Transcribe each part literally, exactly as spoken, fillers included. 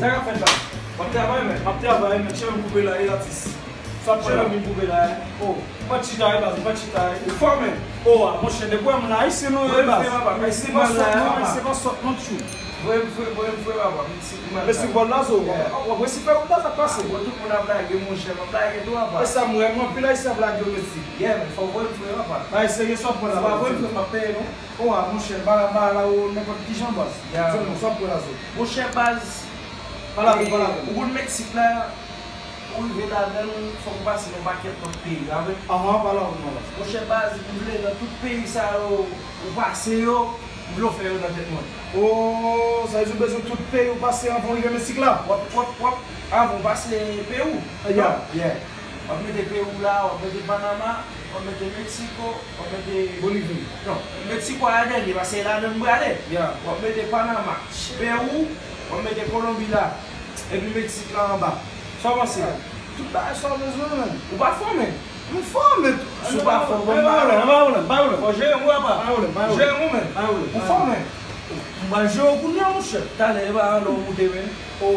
Sa k ap fèt la? W ap travay, men? M ap travay, men. Chè m koupe la, e atis. Sa w ap fè la? Chè m vin koupe la, e. O, m pa t chita, e, baz, m pa t chita, e. Ou fò, men. O, a, monchè, depi w wè m la, ayisyen nou ye, baz. Ayisyen pa sòt, non, ayisyen pa sòt, non, tchou. Voye m fre, voye m fre, papa. Mèsi pou mal la. Mèsi pou bòl la, zo. W ap, w ap resi fè wout la, sa k pase? Bon, tout moun ap lage, monchè, m ap lage tou, papa. E sa m wè, m wè anpil ayisyen ap lage yo, mèsi. Yeah, men, fò w voye m fre, papa. Bay serye, sa w ap pran la, baz? Si w pa voye m fre, m ap peye, non. O, a, monchè, m pa, m pa la, o, nenpòt ki jan, baz. Yeah. Sèlman, sa w ap pran la, zo. Monchè, baz, Pa lave, pa lave. Ou konn Meksik la, ou rive ladan l, fòk ou pase nan pakèt lòt peyi, pa vre? Ahan, pa lave non la. Monchè baz, m vle nan tout peyi sa yo, ou pase yo, m vle w fè yo nan tèt mwen. O, sa vle di ou bezwen tout peyi ou pase anvan w rive Meksik la? W ap, w ap, w ap, avan w pase Pewou. Ah, yeah. Yeah. W ap mete Pewou la, w ap mete Panama, w ap mete Meksiko, w ap mete Bolivi. Non, Meksiko a dènye, paske e ladan m prale. Yeah. W ap mete Panama, Pewou, w ap mete Kolonbi la, epi Meksik la anba. Sa w panse? Tout bagay sa w bezwen, menn. Ou pa fò, menn. M fò, menn. Si w pa fò, bon, pa pwoblèm, pa pwoblèm, pa pwoblèm. Fò jere m, wi, papa. Pa pwoblèm, pa pwoblèm. Jere m, wi, menn. Pa pwoblèm. Ou fò, menn. M pral jere w kounye a, monchè. Talè, e pa anlè w moute, menn. O.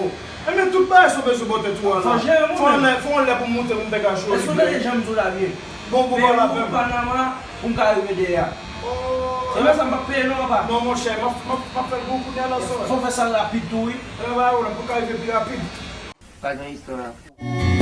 Enben, tout bagay sa w bezwen bò tèt ou a la. Fò jere m, wi, menn. Fò anlè, fò anlè pou m moute, pou m te ka jere w. Èske w tande jan m di w la byen? Bon, bon, bon, la Pewou, Panama, pou m ka rive dèyè a. O. Se pa sa m p ap peye non, papa. Non, monchè, m ap, m ap, m ap fè l pou ou kounye a la, sou. Fò w fè sa rapid tou, wi. Enben, pa pwoblèm, pou m ka rive pi rapid. Pa gen istwa la.